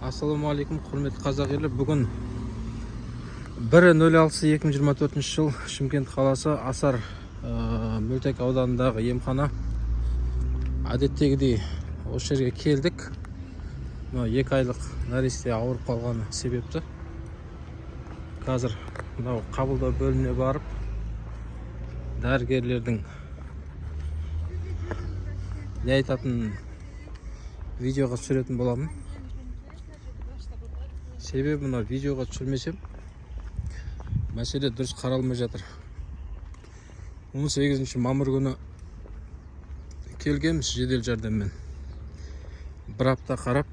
Ассалаумағалейкум, құрметті қазақ елі. Бүгін 1.06.2024 жыл, Шымкент қаласы Асар Мөлтек ауданындағы емхана. Әдеттегідей осы жерге келдік. Мынау 2 айлық нәресте ауырып қалғаны себепті қазір мынау қабылдау бөліміне барып дәрігерлердің не айтатынын видеоға түсіретін боламын. Себебі мына видеоға түсірмесем мәселе дұрыс қаралмай жатыр. 18 мамыр күні келгенбіз жедел жәрдеммен. Бір апта қарап,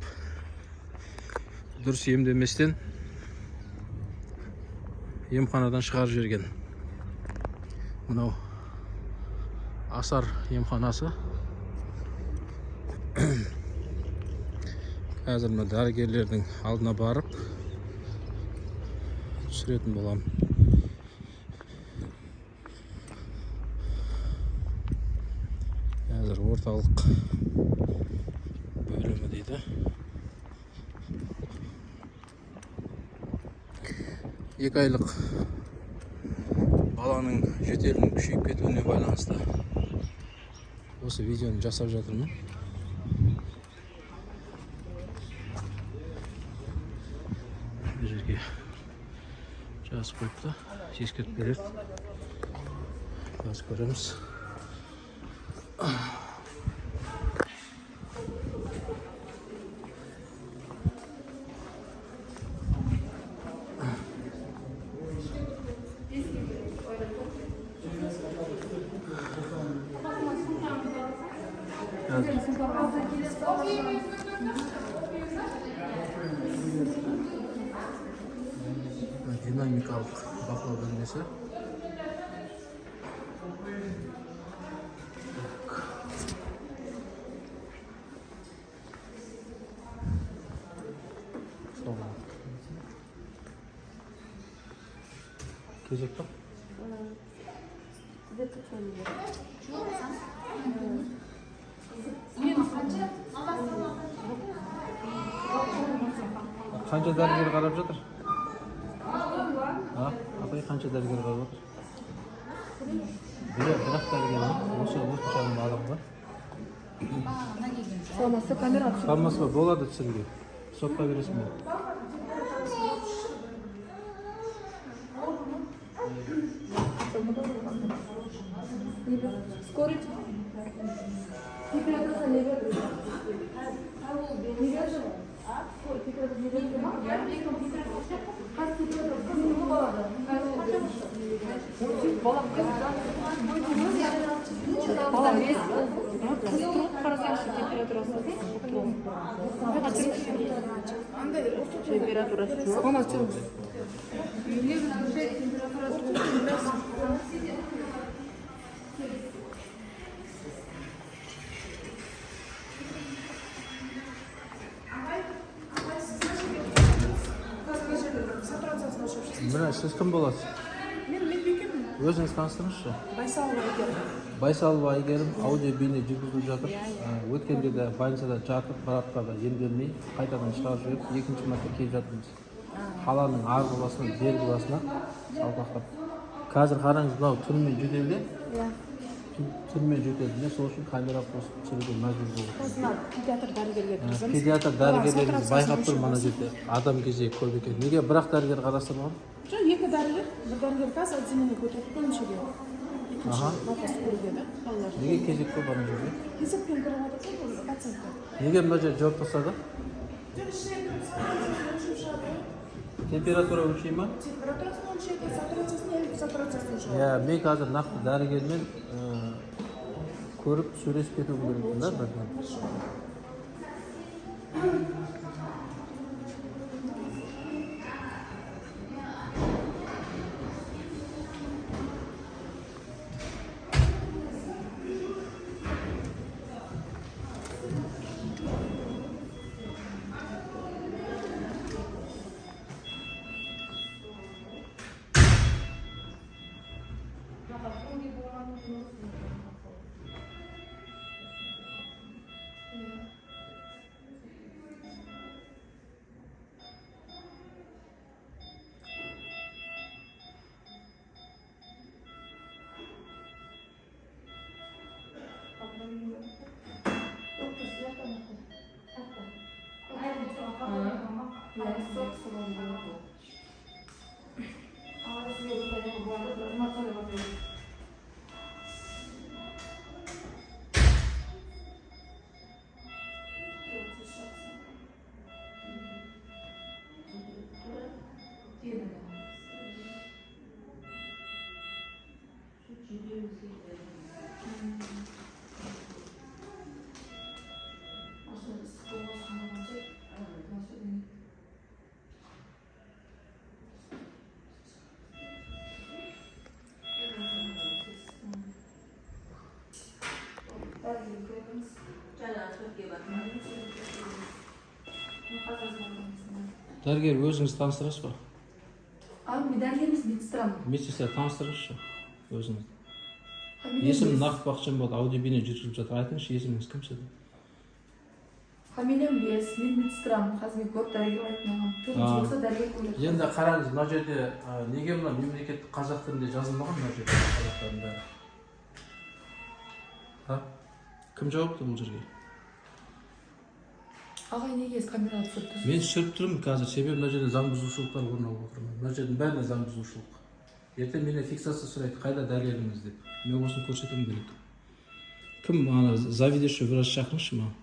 дұрыс емдеместен емханадан шығарып жіберген. Мынау Асар емханасы. Қазір мына дәрігерлердің алдына барып түсіретін боламын. Қазір орталық бөлімі дейді. 2 айлық баланың жөтелінің күшейіп кетуіне байланысты осы видеоны жасап жатырмын. Бұл жерге жазып қойыпты, ескертпелер. Қазір көреміз. Динамикалық бақылау бөлмесі. Кезек па? Қанша дәрігер қарап жатыр? Апай, қанша дәрігер қарап жатыр? Бір-ақ дәрігер ма? Осы осынша адамға? Саламатсыз, камера түсіріп. Саламатсыз ба? Болады түсіруге. Сотқа бересің бе? Скорый. Температурасы не берді? Не берді? Температурасы не берді ма? Қазір температура қызыл болады. Балам бес қыз тұрып қарасаңшы, температурасы температурасы жоқ. Мама, түсіріңіз. Міне, сіз кім боласыз? Мен медбикемін. Өзіңіз таныстырыңызшы. Байсалова Әйгерім. Байсалова Әйгерім, аудио бейне жүргізіліп жатыр. Өткенде де больницада жатып, бір аптада емделмей, қайтадан шығарып жіберіп, екінші мәрте келіп жатырмыз. Қаланың арғы басынан бергі басына салпақтап. Қазір қараңыз, мынау түнімен жөтелді. Иә. Түнімен жөтелді. Сол үшін камера қосып түсіруге мәжбүр болдық. Қазір педиатр дәрігерге кіргіземіз. Педиатр дәрігерлеріміз байқап тұр, Сатурациясын мына жерде адам кезегі көп екен. Неге бір-ақ дәрігер қарастырылған? Жоқ, екі дәрігер, бір дәрігер қазір отделение көтеріп бөлімшеге. Екінші науқасты көруге да, балаларды. Неге кезек көп ана жерде? Кезекпен кіріп жатыр ғой пациенттер. Неге мына жер жауып тастады? Жоқ, ішіне кіріп сатурациясын өлшеп шығады ғой. Температура өлшей ма? Температурасын өлшейді, сатурациясын, сатурациясын өлшеп. Иә, мен қазір нақты дәрігермен көріп сөйлесіп кетуім керек да бірден. Иә, ыстық болды. Ал сізге бұндай болады, бір эмоция болады. Дәрігер, өзіңіз таныстырасыз ба? А, мен дәрігер емес, медсестрамын. Медсестра, таныстырыңызшы өзіңізді. Фамилиям Есімім Бес. Нақып Бақытжан болады, аудио бейне жүргізіліп жатыр. Айтыңызшы, есіміңіз кім сіздің? Фамилиям Бес, мен медсестрамын. Қазір мен көріп дәрігер айтты маған. Төртінші А. болса, дәрігер көреді. Енді қараңыз, мына жерде неге мына мемлекеттік қазақ тілінде жазылмаған, мына жерде қазақтардың бәрі? А? Кім жауапты бұл жерге? Ағай, неге камераға түсіріп тұрсыз? Мен түсіріп тұрмын қазір, себебі мына жерде заң бұзушылықтар орын алып отыр. Мына жердің бәрінде заң бұзушылық. Ертең менен фиксация сұрайды, қайда дәлеліңіз деп. Мен осыны көрсетуім керек. Кім ана заведующий врач, шақырыңызшы маған.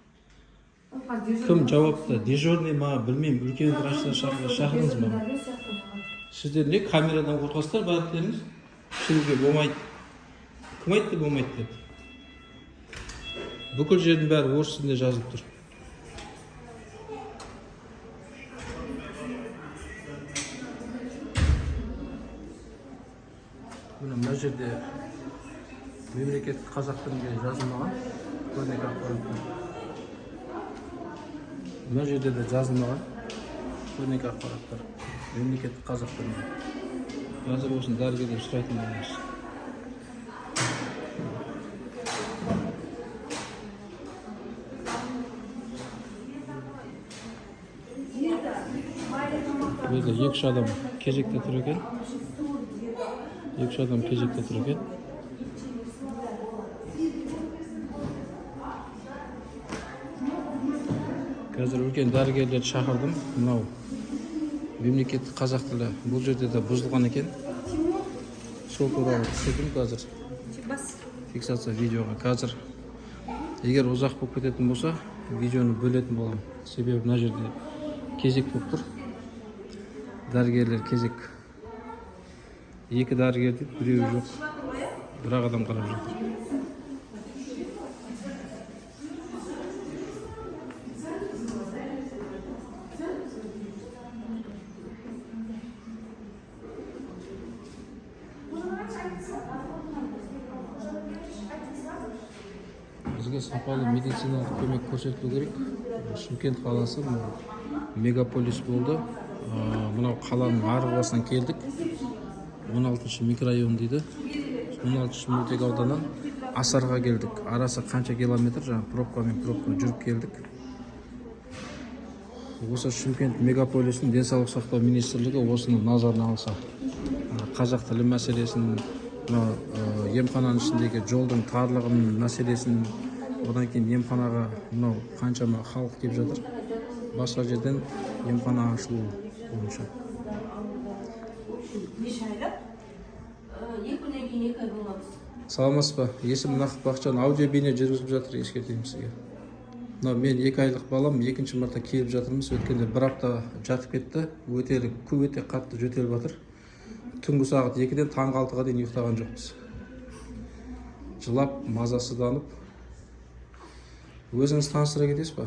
Кім жауапты? Дежурный ма, білмеймін, үлкен врачтар шақырыңыз маған. Дәрігер сияқты маған. Сіздер не камерадан қорқасыздар барлықтарыңыз? Түсіруге болмайды. Кім айтты болмайды деп? Бүкіл жердің бәрі орыс тілінде жазылып тұр. Міне, мына жерде мемлекеттік қазақ тілінде жазылмаған көрнекі ақпараттар. Мына жерде де жазылмаған көрнекі ақпараттар мемлекеттік қазақ тілінде. Қазір осыны дәрігерден сұрайтын боламыз. Бұл жерде екі үш адам кезекте тұр екен. Екі үш адам кезекте тұр екен. Қазір үлкен дәрігерлерді шақырдым. Мынау мемлекеттік қазақ тілі бұл жерде де бұзылған екен. Сол туралы түсірдім қазір фиксация видеоға. Қазір егер ұзақ болып кететін болса, видеоны бөлетін боламын, себебі мына жерде кезек болып тұр. Дәрігерлер кезек, екі дәрігер дейді, біреуі жоқ, бір ақ адам қарап жатыр. Бізге сапалы медициналық көмек көрсетілу керек. Шымкент қаласы мынау мегаполис болды. Мынау қаланың арғы басынан келдік, 16 микрорайон дейді, 16 мөлтек ауданнан Асарға келдік. Арасы қанша километр, жаңағы пробкамен пробка жүріп келдік. Осы Шымкент мегаполисінің денсаулық сақтау министрлігі осыны назарына алса, қазақ тілі мәселесін, мына емхананың ішіндегі жолдың тарлығының мәселесін, одан кейін емханаға мынау қаншама халық келіп жатыр, басқа жерден емхана ашылу бойынша. Неше айлық? 2 күннен кейін 2 ай боламыз. Саламатсыз ба, есімім Нақып Бақытжан, аудио бейне жүргізіліп жатыр, ескертемін сізге. Мынау мен 2 айлық балам, екінші мәрте келіп жатырмыз. Өткенде бір апта жатып кетті. Өте өте қатты жөтеліп жатыр. Түнгі сағат 2-ден таңғы 6-ға дейін ұйықтаған жоқпыз, жылап, мазасызданып. Өзіңіз таныстыра кетесіз ба?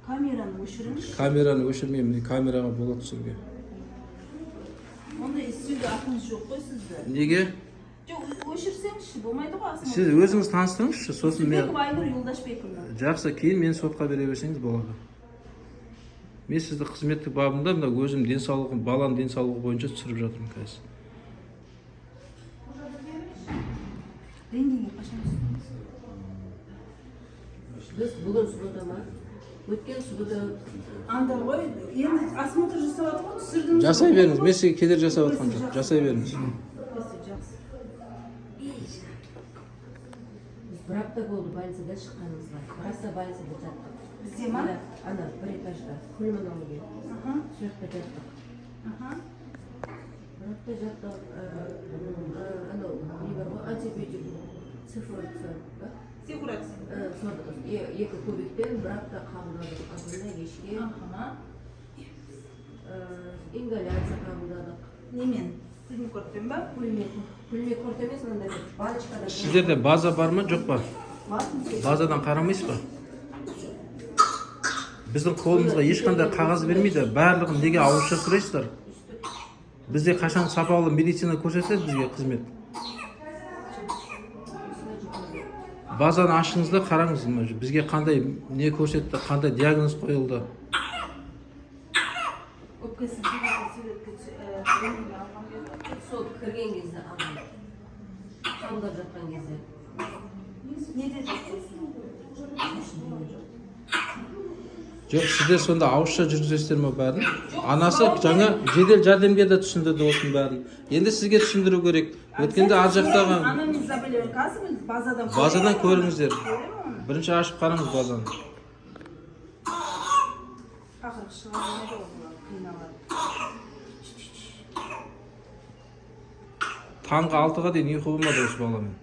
Камераны өшіріңізші. Камераны өшірмеймін, мен камераға болады түсіруге. Ондай істеуге ақыңыз жоқ қой сізді. Неге? Жоқ, өшірсеңізші, болмайды ғой осмотр. Сіз өзіңіз таныстырыңызшы, сосын мен. Сүтбекова Айнұр Юлдашбековна. Жақсы, кейін мені сотқа бере берсеңіз болады. Мен сізді қызметтік бабында мына өзім денсаулығым, баланың денсаулығы бойынша түсіріп жатырмын қазір. Рентгенге қашан түстіңіз? Біз бүгін суббота ма? Өткен суббота. Анда ғой, енді осмотр жасап жатыр ғой, түсірдіңіз. Жасай беріңіз, мен сізге кедергі жасап жатқан жоқпын, жасай беріңіз. Жақсы. Біз бір апта болды больницада шыққанымызға. Бір апта больницада жаттық. Бізде ма? Иә, ана бір этаж. Этажда пульмонология, сол жақта жаттық. Бір апта жаттық. Анау не бар ғой, антибиотик, цифроцин ба? Цефуроксим. Соны екі кубикпен бір апта қабылдадық, азанда, кешке. Ингаляция қабылдадық. Немен? Пульмикортпен ба? Пульмикорт емес, мынандай бір баночкада. Сіздерде база бар ма, жоқ па? Бар. Базадан қарамайсыз ба? Біздің қолымызға ешқандай қағаз бермейді, барлығын неге ауызша сұрайсыздар? Бізде қашан сапалы медицина көрсетеді бізге қызмет? Базаны ашыңыз да қараңыз, мына бізге қандай не көрсетті, қандай диагноз қойылды. Өпкесін суретке рентгенге алған кезде. Сол кірген кезде алған, қабылдап жатқан кезде. Не деді өпкесін? Ештеңе жоқ. Жоқ, сіздер сонда ауызша жүргізесіздер ма бәрін? Анасы жаңа жедел жәрдемге де түсіндірді осының бәрін, енді сізге түсіндіру керек. Өткенде ар жақтағы Анамнез заболевания қазір мен базадан Базадан көремін. Көріңіздер. Көремін оны. Бірінші ашып қараңыз базаны. Ақыры шыға алмайды ғой бұлар, қиналады. Таңғы 6-ға дейін ұйқы болмады осы баламен.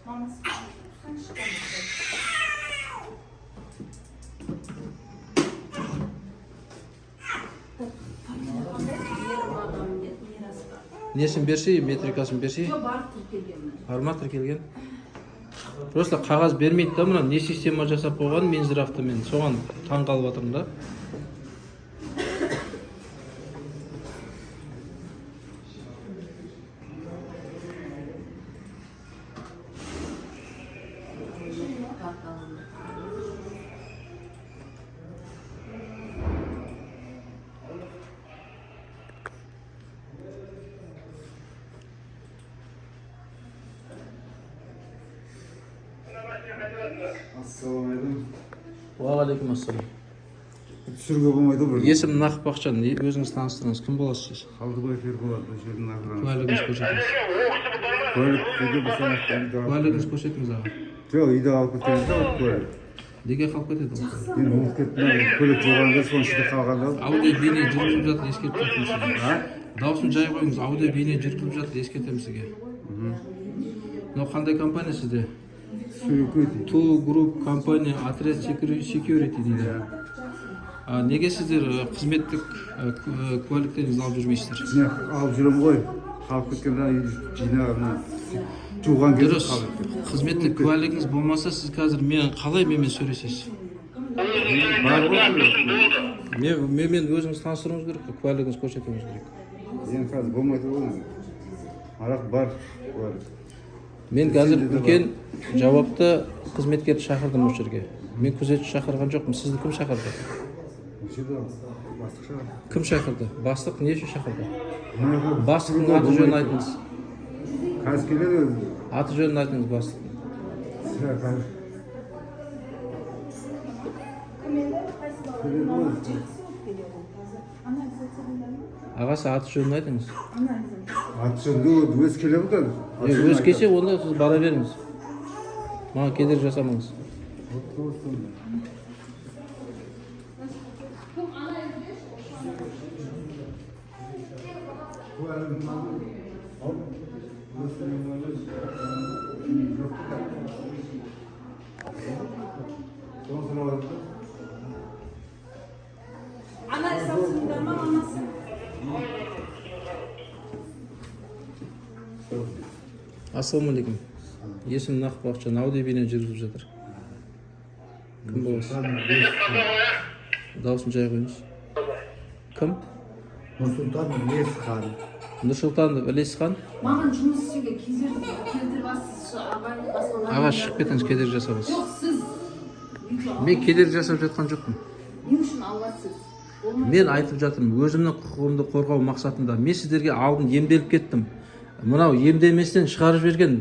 Мамасы, тұрсаңшы, мамасы. Ермағанбет. Мирас па? Несін берсе, метрикасын берсе. Жоқ, барып тіркелгенмін. Бар ма тіркелген? Просто қағаз бермейді да. Мына не система жасап қойған Минздравты, мен соған таң қалып жатырмын да. Карта алынды. Ассалаумағалейкум. Уағалейкум ассалам. Түсіруге болмайды ғой бір. Есімім Нақып Бақытжан. Өзіңіз таныстырыңыз, кім боласыз сіз? Қалдыбаев Ерболат, бұл жердің охранасы. Куәлігіңізді көрсетіңіз. Куәлік үйде болса, үйде алып Куәлігіңізді көрсетіңіз, аға. Жоқ, үйде алып кеткен да куәлік. Неге қалып кетеді ол? Мен ұмытып кеттім да, көлік жуғанда соның ішінде қалған да. Аудио бейне жүргізіліп жатыр, ескертіп жатырмын сізге. Дауысын жай қойыңыз, аудио бейне жүргізіліп жатыр, ескертемін сізге. Мынау қандай компания сізде? Security. Ту Групп компания, отряд security дейді. А, неге сіздер қызметтік куәліктеріңізді алып жүрмейсіздер? Мен алып жүремін ғой. Қалып кеткен да, үйде жинаған, жуған кезде Дұрыс. қалып кетті. Қызметтік куәлігіңіз болмаса, сіз қазір мен қалай менімен сөйлесесіз? Бар ғой куәлік. Менімен өзіңіз таныстыруыңыз керек қой, куәлігіңізді көрсетуіңіз керек. Енді қазір болмайды ғой енді. Арақ бар куәлік. Мен қазір үлкен жауапты қызметкерді шақырдым осы жерге. Мен күзетші шақырған жоқпын. Сізді кім шақырды? Осы жерде бастық шығар. Кім шақырды? Бастық не үшін шақырды? Мына Бастықтың аты жөнін айтыңыз. Қазір келеді өзі. Аты жөнін айтыңыз бастықтың. Сірә, қазір. Кім енді? Қайсы бала? Келеді ғой Мамасы өзі. жақсы өпкеле ғой қазір. Анализ алсаңдар ма? Ағасы, аты жөнін айтыңыз. Анализ алсаңдар. Аты жөнді өзі келеді ғой қазір. Аты жөнін Өзі келсе, айтады. онда сіз бара беріңіз. Маған кедергі жасамаңыз. Вот, вот сонда. Куәлігін алып, удостоверениені жоқ та. Соны сұрап жатыр. Анализ алсаңдар ма, мамасы? Ассалаумағалейкум. Есімім Нақып Бақытжан, аудио бейне жүргізіп жатыр. Кім боласыз? Дауысын жай қойыңыз. Кім? Нұрсұлтан Ілесхан. Нұрсұлтан Ілесхан. Маған жұмыс істеуге кедергі келтіріп жатсыз, ағай, басқалар. Аға, шығып кетіңіз, кедергі жасамаңыз. Жоқ, сіз видео Мен кедергі жасап жатқан жоқпын. Не үшін аласыз? Болмайды. Мен айтып жатырмын, өзімнің құқығымды қорғау мақсатында. Мен сіздерге алдын емделіп кеттім. Мынау емделместен шығарып жіберген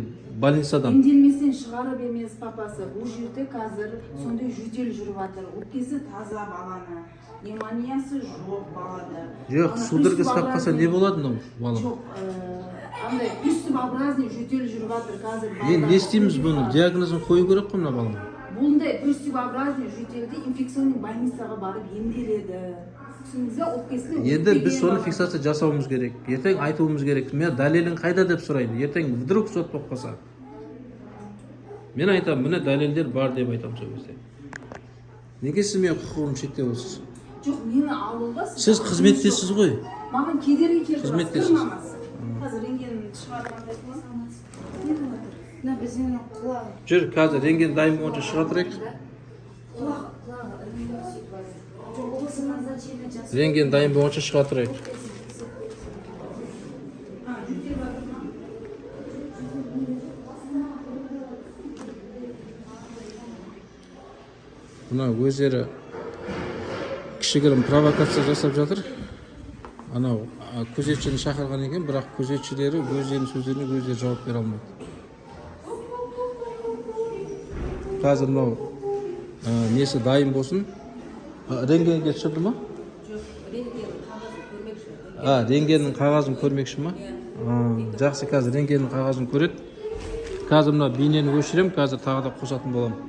больницадан. Емделместен шығарып емес, папасы. Бұл жерде қазір сондай жөтел жүріп жатыр. Өпкесі таза баланы. Пневмониясы жоқ балада. Жоқ, Ана судорога ұстап қалса не болады мынау балам? Жоқ, андай приступообразный жөтел жүріп жатыр қазір Енді не балада. істейміз бұны? Диагнозын қою керек қой мына балаға. Бұндай приступообразный жөтелде инфекционный больницаға барып емделеді, түсіндіңіз ба? Өкпесіне Енді біз өтпеген соны бала. Фиксация жасауымыз керек, ертең айтуымыз керек. Мен дәлелің қайда деп сұрайды ертең, вдруг сот болып қалса. Мен айтамын, міне, дәлелдер бар деп айтамын сол кезде. Неге сіз менің құқығымды шектеп отырсыз? Жоқ, мені алуға Сіз қызметтесіз ғой. Маған кедергі келтіріп Қызметтесіз. жатыр мамасы. Қазір рентген шығарғанда. Мына біздің құлағы. Жүр, қазір рентген дайын болғанша шыға тұрайық. Құлағы ілініп сөйтіп барады. Осы назначение жасап. Рентген дайын болғанша шыға тұрайық. Мына өздері кішігірім провокация жасап жатыр. Анау күзетшіні шақырған екен, бірақ күзетшілері өздерінің сөздеріне өздері жауап бере алмайды. Қазір мынау несі дайын болсын. Рентгенге түсірді ма? Жоқ, рентген қағазын көрмекші. А, рентгеннің қағазын көрмекші ма? А, жақсы, қазір рентгеннің қағазын көреді. Қазір мына бейнені өшіремін, қазір тағы да қосатын боламын.